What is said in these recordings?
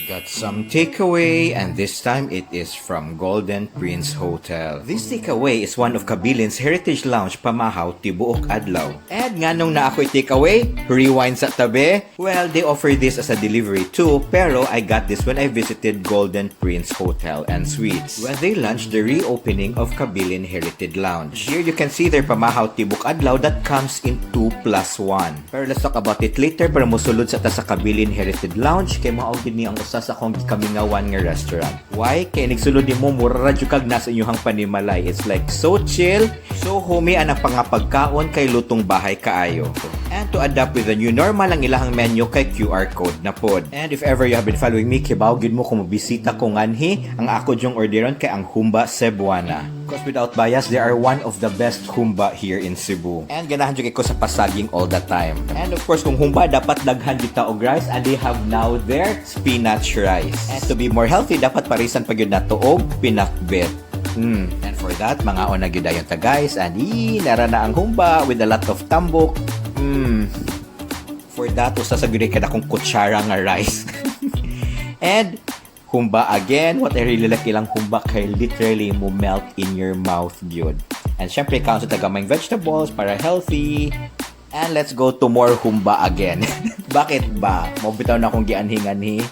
Got some takeaway, and this time it is from Golden Prince Hotel. This takeaway is one of Kabilin's Heritage Lounge pamahaw tibuok adlaw. And nganong naa ko'y takeaway? Rewind sa tabi? Well, they offer this as a delivery too, pero I got this when I visited Golden Prince Hotel and Suites, when they launched the reopening of Kabilin Heritage Lounge. Here you can see their pamahaw tibok adlaw that comes in 2 plus 1. Pero let's talk about it later, pero musulod sa ta sa Kabilin Heritage Lounge kay mao gyud ni ang usa sa akong gikamingawan nga restaurant. Why? Kay nagsulod nimo, mura ra jud kag nasa inyong panimalay. It's like so chill, so homey ang pangapagkaon kay lutong bahay kaayo. And to adapt with the new normal, ang ilahang menu kay QR code na pod. And if ever you have been following me, kibaw gyud mo kung mobisita ko nganhi, ang ako jung orderon kay ang Humba Cebuana. Because without bias, they are one of the best humba here in Cebu. And ganahan jud ko sa pasaging all the time. And of course, kung humba, dapat daghan kita og rice, and they have now their spinach rice. And to be more healthy, dapat parisan pa gyud nato og pinakbet. And for that, mangaon na gyud dayon ta, guys. And nara na ang humba with a lot of tambok. For that, usa sa gyud kada akong kutsara nga rice. And humba again, what I really like ilang humba kay literally mo melt in your mouth gyud. And syempre, kaon sa ta gamayng vegetables para healthy. And let's go to more humba again. Bakit ba? Mao bitaw na akong gianhinganhi.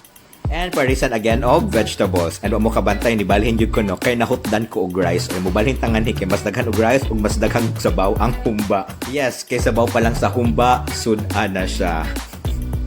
And parisan again og vegetables. And wa mo kabantay, ni balhin jud ko, no, kay nahutdan ko og rice. Or mobalhin tanganhi kay mas daghan og rice ug mas daghang sabaw ang humba. Yes, kay sabaw pa lang sa humba, sud-an na siya.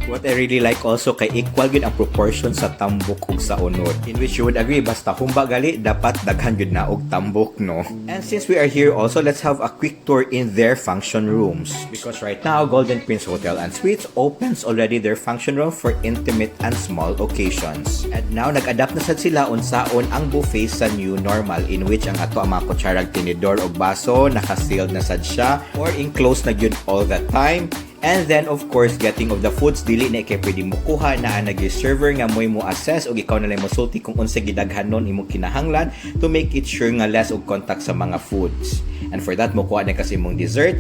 What I really like also kay equal gyud ang proportion sa tambok ug sa unod. In which you would agree, basta humba gali, dapat daghan gyud na og tambok, no? And since we are here also, let's have a quick tour in their function rooms. Because right now, Golden Prince Hotel and Suites opens already their function room for intimate and small occasions. And now, nag-adapt na sad sila unsaon ang buffet sa new normal, in which ang ato ang mga kutsarag, tinidor og baso, naka-sealed na sad siya or enclosed na gyud all the time. And then, of course, getting of the foods, dili na kay pwede mo kuha na ang server nga mo'y mo assess og ikaw na lang mo sulti kung unsa gidaghanon imong kinahanglan to make it sure nga less og contact sa mga foods. And for that, mo kuha na kasi imong dessert.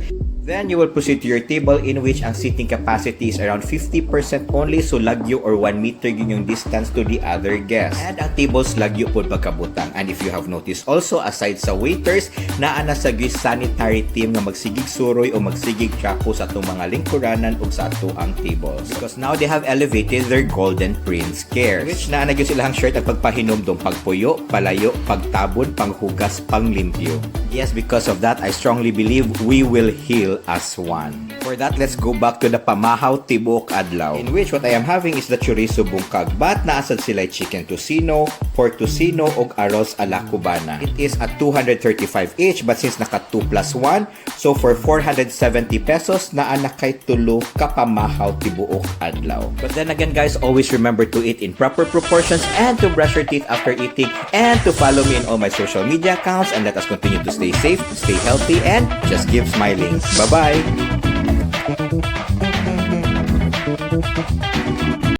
Then you will proceed to your table, in which ang seating capacity is around 50% only, so lagyo or 1 meter yun yung distance to the other guests. And ang tables lagyo pod pagkabutang. And if you have noticed also, aside sa waiters, naa na sa gyud sanitary team nga magsigig suroy o magsigig trapo sa atong mga lingkuranan ug sa ato ang tables. Because now they have elevated their Golden Prince Cares. Which naa na gyud silang shirt ang pagpahinomdom, pagpuyo, palayo, pagtabon, panghugas, panglimpyo. Yes, because of that, I strongly believe we will heal as one. For that, let's go back to the pamahaw tibok adlaw, in which what I am having is the chorizo bungkag. But naa sad sila chicken tocino, pork tocino, og arroz a la cubana. It is at 235 each, but since naka 2 plus 1, so for 470 pesos, naa na kay tulo ka pamahaw tibuok adlaw. But then again, guys, always remember to eat in proper proportions and to brush your teeth after eating and to follow me in all my social media accounts, and let us continue to stay safe, stay healthy, and just keep smiling. Bye-bye!